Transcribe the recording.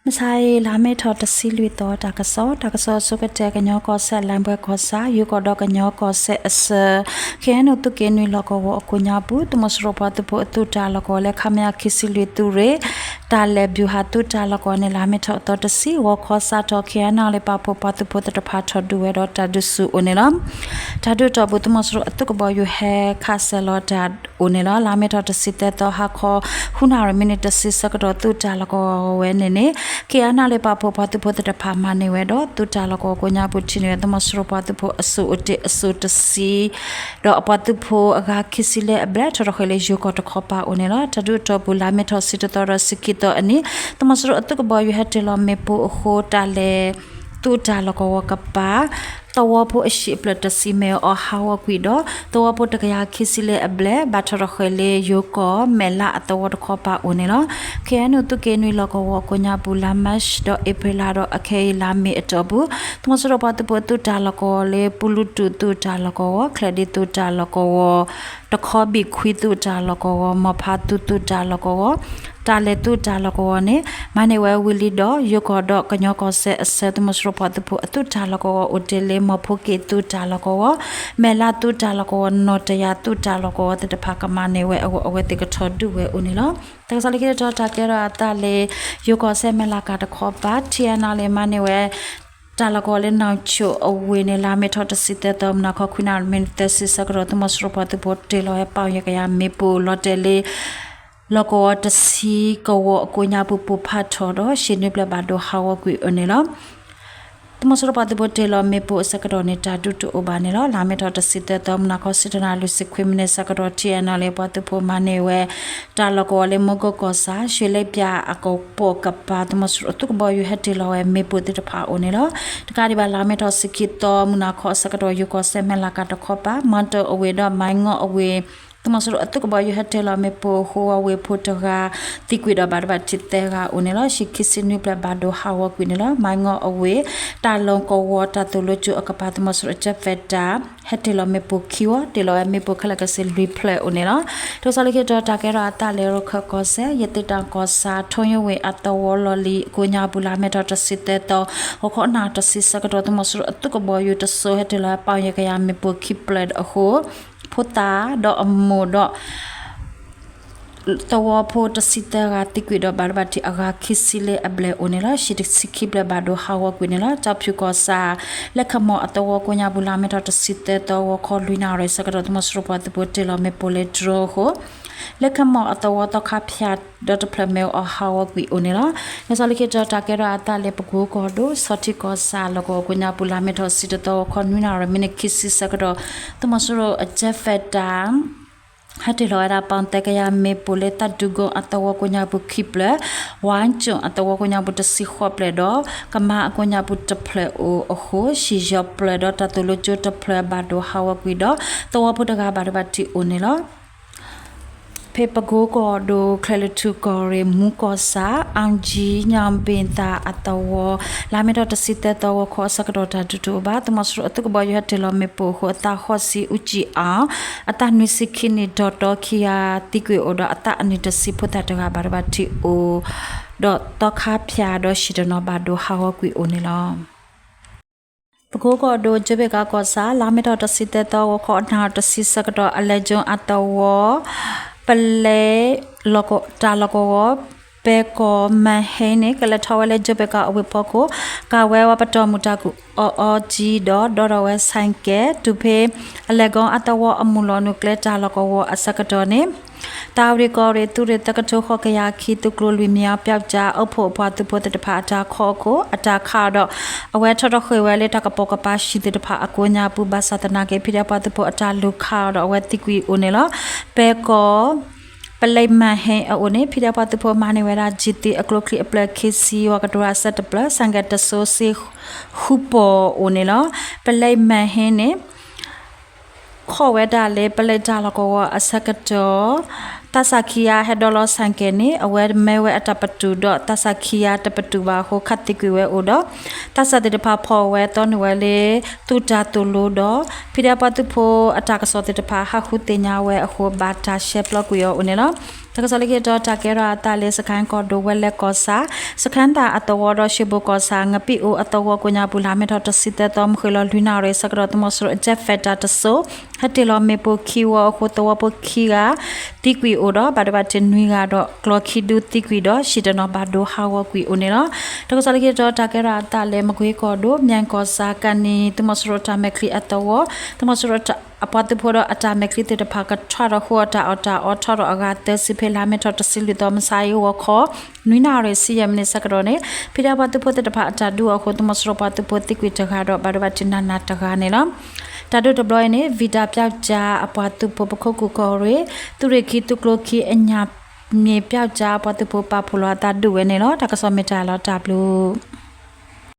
မုၢ်ဆါအံၤ လါမ့ၤထီၣ်တဆံလွံၢ်သီ တၢ်ကစီၣ်, တၢ်ကစီၣ်အဆိကတၢၢ် ကညီကီၢ်စဲၣ် လၢၢ်ဘှဲၣ်ကီၢ်ဆၣ် ယိၤကီၢ်ဒီးကညီကီၢ်စဲၣ်အဆၢ ခ့ၣ်အဲၣ်ယူၣ် သုးက့နွံလီၢ်ကဝီၤအကိးညါပူၤ သုးမီၤစိရိၤပှၤသုးဖိအသုးတၢ်လီၢ်ကဝီၤလၢ ခမရ ခံဆံလွံၢ်သုးရ့ၣ် တၢ်လဲၤဘျူးဟးသုးတၢ်လီၢ်ကဝီၤန့ၣ် လါမ့ၤထီၣ်အသီတဆံ ဂီၤခီစးထီၣ် ခ့ၣ်အဲၣ်ယူၣ် လၢပာ်ဖှိၣ်ပှၤသုးဖိသ့ၣ်တဖၣ်ထီၣ်ဒုးဝဲဒီး တၢ်ဒုးဆူၣ်အိၣ်န့ၣ်လီၤ. တၢ်ဒုးအတီၢ်ပူၤ သုးမီၤစိရိၤအသုးကဘီယူၤဟဲခးစဲၤလီၤတၢ်အိၣ်န့ၣ်လီၤ. လါမ့ၤထီၣ်တဆံသၢသီ ဟါခီ ဃုနၣ်ရံၣ် မံးနံးတဆံဆၢကတီၢ် သုးတၢ်လီၢ်ကဝီၤဝဲန့ၣ်န့ၣ် ခ့ၣ်အဲၣ်ယူၣ် လၢပာ်ဖှိၣ်ပှၤသုးဖိသ့ၣ်တဖၣ်မၤန့ၢ်ဝဲဒီး သုးတၢ်လီၢ်ကဝီၤကိးညါပူၤ ထံၣ်န့ၢ်ဝဲ သုးမီၤစိရိၤပှၤသုးဖိအစိၣ်အိၣ်တ့ၢ်အစိၣ်တဆံ ဒီးအပှၤသုးဖိအဂၤခံဆံလၢအဘျဲၣ် ထီၣ်ထီၣ်ဃ့လၢယိၤကီၢ်တခီပၤအိၣ်န့ၣ်လီၤ. တၢ်ဒုးအတီၢ်ပူၤ လါမ့ၤထီၣ်တဆံတသီဒီးတဆံခံသီအနံၤ သုးမီၤစိရိၤအသုးကဘီယူၤဟဲတ့ၢ်လီၤမ့ၣ်ပိၢ်အဃိ တၢ်လဲၤ သုးတၢ်လီၢ်ကဝီၤကပၤ သဝီဖိအဟံၣ်အဖျၢၣ်တဆံ မ့ၢ်အီၤဟးဂီၤကွံာ်ဒီး သဝီဖိတကယၤခံဆံလၢအဘျဲၣ် ဘၣ်ထီၣ်ထီၣ်ဃ့လၢယိၤကီၢ် မဲၣ်လးအသဝီတခီပၤအိၣ်န့ၣ်လီၤ. ခ့ၣ်အဲၣ်ယူၣ် သုးက့နွံလီၢ်ကဝီၤကိးညါပူၤ လါမးရှးဒီးအ့ဖြ့လါဒီး အခဲအံၤလါမ့ၤအတီၢ်ပူၤ သုးမီၤစိရိၤပှၤသုးဖိအသုးတၢ်လီၢ်ကဝီၤလၢ ပူလူတူၣ်သုးတၢ်လီၢ်ကဝီၤ, ချၢၣ်ဒ့သုးတၢ်လီၢ်ကဝီၤ, တခီဘံၣ်ခွံသုးတၢ်လီၢ်ကဝီၤ, မီၢ်ဖးသူသုးတၢ်လီၢ်ကဝီၤ, တၢ်လဲၤသုးတၢ်လီၢ်ကဝီၤန့ၣ် မၤန့ၢ်ဝဲဝံၤလံဒီး ယိၤကီၢ်ဒီးကညီကီၢ်စဲၣ်အဆၢ သုးမီၤစိရိၤပှၤသုးဖိအသုးတၢ်လီၢ်ကဝီၤအိၣ်တ့ၢ်လၢ မီၢ်ဖိက့ၣ်သုးတၢ်လီၢ်ကဝီၤ, မဲၣ်လးသုးတၢ်လီၢ်ကဝီၤ, နီၢ်တယၢ်သုးတၢ်လီၢ်ကဝီၤသ့ၣ်တဖၣ်ကမၤန့ၢ်ဝဲအဂီၢ် အဝဲသ့ၣ်ကထီၣ်ဒုးဝဲအိၣ်န့ၣ်လီၤ. တၢ်ကစီၣ်လၢခံတတီၤ တၢ်ကဲထီၣ်အသးလၢ ယိၤကီၢ်စဲၣ် မဲၣ်လးကၤတခီပၤ ထံၣ်အဲၣ်ယူၣ် လၢမၤန့ၢ်ဝဲ တၢ်လီၢ်ကဝီၤလၢ နီၢ်ဆိၣ်အဝ့ၢ်န့ၣ် လါမ့ၤထီၣ်တဆံသၢသီ မုၢ်နၤခီ ခွံနၣ်ရံၣ် မံးနံးသၢဆံဆၢကတီၢ် သုးမီၤစိရိၤပှၤသုးဖိတ့ၢ်လီၤဝဲ ပီၣ်ယဲၢ်ကယၤမ့ၣ်ပိၢ် လီၤတဲာ်လၢ လီၢ်ကဝီၤတဆံကဝီၤအကိးညါပူၤ ပိၢ်ဖးထီၣ်ဒီး ဟံၣ်နွံဖျၢၣ်ဘၣ်ဒိဟးဂီၤကွံာ်အိၣ်န့ၣ်လီၤ. သုးမီၤစိရိၤပှၤသုးဖိတ့ၢ်လီၤမ့ၣ်ပိၢ်အဆၢကတီၢ်န့ၣ် တၢ်ဒုးတအိၣ်ဘၣ်န့ၣ်လီၤ. လါမ့ၤထီၣ်တဆံသၢသီ မုၢ်နၤခီ ဆံတနၣ်ရံၣ် လွံၢ်ဆံခွံမံးနံးဆၢကတီၢ် ထံၣ်အဲၣ်ယူၣ် လၢပှၤသုးဖိမၤန့ၢ်ဝဲ တၢ်လီၢ်ကဝီၤလၢ မူကိၣ်ကီၢ်ဆၣ် ရွှေလိပ်ပြာအကပိာ်ကပၤ သုးမီၤစိရိၤအသုးကဘီယူၤဟဲတ့ၢ်လီၤဝဲမ့ၣ်ပိၢ်သ့ၣ်တဖၣ်အိၣ်န့ၣ်လီၤ. တကးဒံးဘၣ် လါမ့ၤထီၣ်တဆံခံသီ မုၢ်နၤခီအဆၢကတီၢ် ယိၤကီၢ်စဲၣ် မဲၣ်လးကၤတခီပၤ မီၢ်တိၢ်အဝ့ၢ်ဒီး မၢ်ငီၢ်အဝ့ၢ် သုးမီၤစိရိၤအသုးကဘီယူၤဟဲတ့ၢ်လီၤမ့ၣ်ပိၢ်အဃိ ဝ့ၢ်ဖိတဂၤ သံကွံာ်ဒီးဘၣ်ဒိဘၣ်ထံးသၢဂၤအိၣ်န့ၣ်လီၤ. ဟံၣ်ခံဆံနွံဖျၢၣ်ဘၣ်ဒိဟးဂီၤကွံာ်န့ၣ်လီၤ. မၢ်ငီၢ်အဝ့ၢ် တၢ်လီၢ်ကဝီၤ တၢ်သိၣ်လိကၠိအကပၤ သုးမီၤစိရိၤအ jet fighter ဟဲတ့ၢ်လီၤမ့ၣ်ပိၢ်ခံဝီ တ့ၢ်လီၤဝဲမ့ၣ်ပိၢ်ခဲလၢာ်ခဲဆ့လွံၢ်ဖျၢၣ်အိၣ်န့ၣ်လီၤ. တၢ်ကစီၣ်လၢခံတတီၤ တၢ်ကဲထီၣ်အသးလၢ ရခၢၣ်ကီၢ်စဲၣ် ယသ့ၣ်တၢ်ကီၢ်ဆၣ် ထိၣ်ယိဝ့ၢ်အသဝီလီၢ်လံၤအကိးညါပူၤ လါမ့ၤထီၣ်တဆံသၢသီ ဂီၤခီနၣ်ရံၣ်တဆံဆၢကတီၢ် သုးမီၤစိရိၤအသုးကဘီယူၤတစိၤ ဟဲတ့ၢ်လီၤဝဲ ပီၣ်ယဲၢ်ကယၤမ့ၣ်ပိၢ်ခံဖျၢၣ်အဃိ ဖိသၣ်ဒီးအမိၢ်ဒီး သဝီဖိတဆံသၢဂၤသံကွံာ်ဒီးဘၣ်ဒိဘၣ်ထံးအဂၤခံဆံလၢအဘျဲၣ်အိၣ်န့ၣ်လီၤ. ဟံၣ်တဆံခံဖျၢၣ်ဘၣ်ဒိဟးဂီၤကွံာ်န့ၣ်လီၤ. ကၠီဖၠူၣ်ကီၢ်ဆၣ် လဲခမီၣ်အသဝီကိးညါပူၤ လါမ့ၤထီၣ်တဆံသၢသီ ဂီၤခီလွံၢ်နၣ်ရံၣ်ဆၢကတီၢ် သုးမီၤစိရိၤပှၤသုးဖိတ့ၢ်လီၤမ့ၣ်ပိၢ်လၢ drone အဃိ လဲခမီၣ်အသဝီသီခါဖၠၣ်ဒီးတဖျၢၣ်မ့ၣ်အူအီၣ်ဟးဂီၤကွံာ်အိၣ်န့ၣ်လီၤ. တၢ်ကစီၣ်လၢခံတတီၤ တၢ်ကဲထီၣ်အသးလၢ ပကိကီၢ်ဒိၣ် ဆီထံကီၢ်ဆၣ်လီၢ်ကဝီၤကိးညါပူၤ လါမ့ၤထီၣ်တဆံတသီ ဂီၤခီနွံနၣ်ရံၣ် မံးနံးခံဆံဆၢကတီၢ် သုးမီၤစိရိၤအ jet fighter ဟဲတ့ၢ်လီၤဝဲဒၣ် ပီၣ်သၢကယၤမ့ၣ်ပိၢ်လၢ သၣ်ဒူကိၣ်အသဝီကိးညါပူၤခံဖျၢၣ်, ဝါကၠိၣ်အသဝီကိးညါပူၤတဆံဃိးဖျၢၣ်ဒီး ကမါအကိးညါပူၤတဖျၢၣ်အိၣ်အဃိ ဟံၣ်ယီၤဖျၢၣ်ဒီး တၢ်သိၣ်လိကၠိတဖျၢၣ်ဘၣ်ဒိဟးဂီၤကွံာ်ဒီး သဝီဖိတဂၤဘၣ်ဒိဘၣ်ထံးအိၣ်န့ၣ်လီၤ. ဖဲပကိကီၢ်ဒိၣ် ချဲးလွီၢ်ထူၣ်ကီၢ်ရ့ၣ် မူကီၢ်ဆၣ် အၣ်ကၠံ ညၣ်ဘ့ၣ်သၣ်အသဝီ လါမ့ၤထီၣ်တဆံသၢသီ ဂီၤခီအဆၢကတီၢ် တၢ်ဒုးတအိၣ်ဘၣ်. သုးမီၤစိရိၤအသုးကဘီယူၤဟဲတ့ၢ်လီၤမ့ၣ်ပိၢ်အဃိ အသးဃိးဆံ အူကၠံအီၣ် အသးနွံဆံခံနံၣ် ဒီးသီခံဂၤသံကွံာ်အိၣ်ဒီး အသးအနံၣ်တဆံဖိသၣ်တဂၤဘၣ်ဒိဘၣ်ထံးအိၣ် ဒီးသီခါဖၠၣ်ဒီးဟံၣ်တနီၤဘၣ်ဒိဟးဂီၤကွံာ်အိၣ်န့ၣ်လီၤ. ပကိကီၢ်ဒိၣ် ကၠိဘ့ၣ်ကးကီၢ်ဆၣ် လါမ့ၤထီၣ်တဆံသၢသီ ဂီၤခီနၣ်ရံၣ်တဆံဆၢကတီၢ် အလဲကၠိအသဝီ ပလဲ တၢ်လီၢ်ကဝီၤ ပဲကီၢ်မၢ်ဟ့န့ၣ် ကလဲၤထီၣ်ဝဲလၢကၠိဘ့ၣ်ကးအဝ့ၢ်ဖီခိၣ် ကၤဝဲဝဲပတီၢ်မုၢ်တၢ်ကူၣ်အီၣ်အီကၠံဒီး ဒီးထီၣ်ဝဲဆဲးကဲး တုၤဖဲ အလဲကီၢ်အသဝီအမုၢ်လီၤနုာ်ကျဲ တၢ်လီၢ်ကဝီၤအဆၢကတီၢ်န့ၣ် သၣ်ဝရံၣ်ကီၢ်ရ့ၣ် သုးရ့ၣ်သၢကထိဃိးကယၤခံ သုးကျိၤလွံၢ်မံယၤ ပျောက်ကျား အိၣ်ဖှိၣ်အပှၤသုးဖိသ့ၣ်တဖၣ်အတၢ်ခီအခိၣ် အတၢ်ခးဒီး အဝဲထီၣ်ထီၣ်ဃ့ၢ်ဝဲလၢတၢ်ကပိာ်ကပၤဟံၣ်သ့ၣ်တဖၣ်အကိးညါပူၤ ဘၣ်ဆၣ်သနာ်က့ ဖံးဒဲးပှၤသုးဖိအတၢ်လူၤခးအီၤဒီးအဝဲသံကွံာ်အိၣ်န့ၣ်လီၤ. ပဲကီၢ် ပလဲမၢ်ဟ့အအိၣ်န့ၣ် ဖံးဒဲးပှၤသုးဖိမၤန့ၢ်ဝဲဒၣ် ကၠံၣ်သံအကျိချံအဖျၢၣ်ခံဆံ ဝၤကတြူၢ်အစဲးတဖျၢၣ် ဆဲးကဲးတစိၤစ့ဃုပီၢ်အိၣ်န့ၣ်လီၤ. ပလဲမၢ်ဟ့န့ၣ် ခီၣ်ဝဲဒၣ်လၢပလဲတၢ်လီၢ်ကဝီၤအဆၢကတီၢ် သးစၢ်ခံဂၤဟဲဒိးလီၤဆဲးကဲးန့ၣ် အဝဲမၢဝဲအတၢ်ပတုာ်ဒီး သးစၢ်ခံဂၤတပတုာ်ဘၣ်အဃိ ခးသံကွံာ်ဝဲအိၣ်ဒီး သးစၢ်သ့ၣ်တဖၣ်ဖီၣ်ဝဲသီနုာ်ဝဲလၢ သုးတၢ်သိၣ်လိဒီး ဖံးဒဲးပှၤသုးဖိအတၢ်ကစီၣ်သ့ၣ်တဖၣ် ဟးဃုသ့ၣ်ညါဝဲအဃိ ဘၣ်တၢ်ရှဲပျီကွံာ်အီၤအိၣ်န့ၣ်လီၤ. တၢ်ကစီၣ်လၢခံတီၤ တၢ်ကဲထီၣ်အသးလၢ စကဲၣ်ကီၢ်ဒိၣ် ဝဲလဲၣ်ကီၢ်ဆၣ် စခန်းသာ အသဝီဒီး ရွှေဘိုကီၢ်ဆၣ် ငပံၣ်အူအသဝီကိးညါပူၤ လါမ့ၤထီၣ်တဆံသၢသီ မုၢ်ဃ့ၢ်လီၤလွံၢ်နၣ်ရံၣ်ဆၢကတီၢ် သုးမီၤစိရိၤအ jet fighter တစိၤ ဟဲတ့ၢ်လီၤမ့ၣ်ပိၢ်ခံဝီအဃိ သဝီဖိခံဂၤ သံကွံာ်အိၣ်ဒီး ဘၣ်ဒိဘၣ်ထံးနွံဂၤဒီး ကျီခံဒုသံကွံာ်ဒီး ဟံၣ်တနီၤဘၣ်ဒိဟးဂီၤကွံာ်အိၣ်န့ၣ်လီၤ. တၢ်ကစီၣ်လၢခံတီၤ တၢ်ကဲထီၣ်အသးလၢ မကွ့ကီၢ်ဒိၣ် မၠဲၣ်ကီၢ်ဆၣ် ကၣ်နံၣ် သုးမီၤစိရိၤတၢ်မဲာ်ချံအသဝီ သုးမီၤစိရိၤအပှၤသုးဖိဒီးအတၢ်မဲာ်ချံသ့ၣ်တဖၣ် ကထွးထီၣ်ဃုအီၣ်တၢ်အီၣ်တၢ်အီ ထီၣ်ထီၣ်အဂၤသၢဆံဖဲ လါမ့ၤထီၣ်တဆံလွံၢ်သီ မုၢ်ဆါအံၤ ဂီၤခီ နွံနၣ်ရံၣ်ဆံယဲၢ်မံးနံးဆၢကတီၢ်န့ၣ် ဖံးဒဲးပှၤသုးဖိသ့ၣ်တဖၣ်အတၢ်ဒုးအဃိ သုးမီၤစိရိၤပှၤသုးဖိသံကွံာ်တဂၤဒီး ဘၣ်ဒိဘၣ်ထံးနးနးတဂၤန့ၣ်လီၤ. တၢ်ဒုးတဘျီအံၤန့ၣ် ဝံၣ်တၢ်ပျီကၠါအပှၤသုးဖိ ပခိၣ်ကူၣ်ကီၢ်ရ့ၣ် သုးရ့ၣ်ခံသုးကျိခံအညၣ်မ့ၢ်ပျီကၠါအပှၤသုးဖိ ပာ်ဖှိၣ်လီၤအသးဒုးဝဲန့ၣ်လီၤ. တၢ်ကစီၣ်မ့ၢ်တၢ်လီၤတၢ်ဘျုး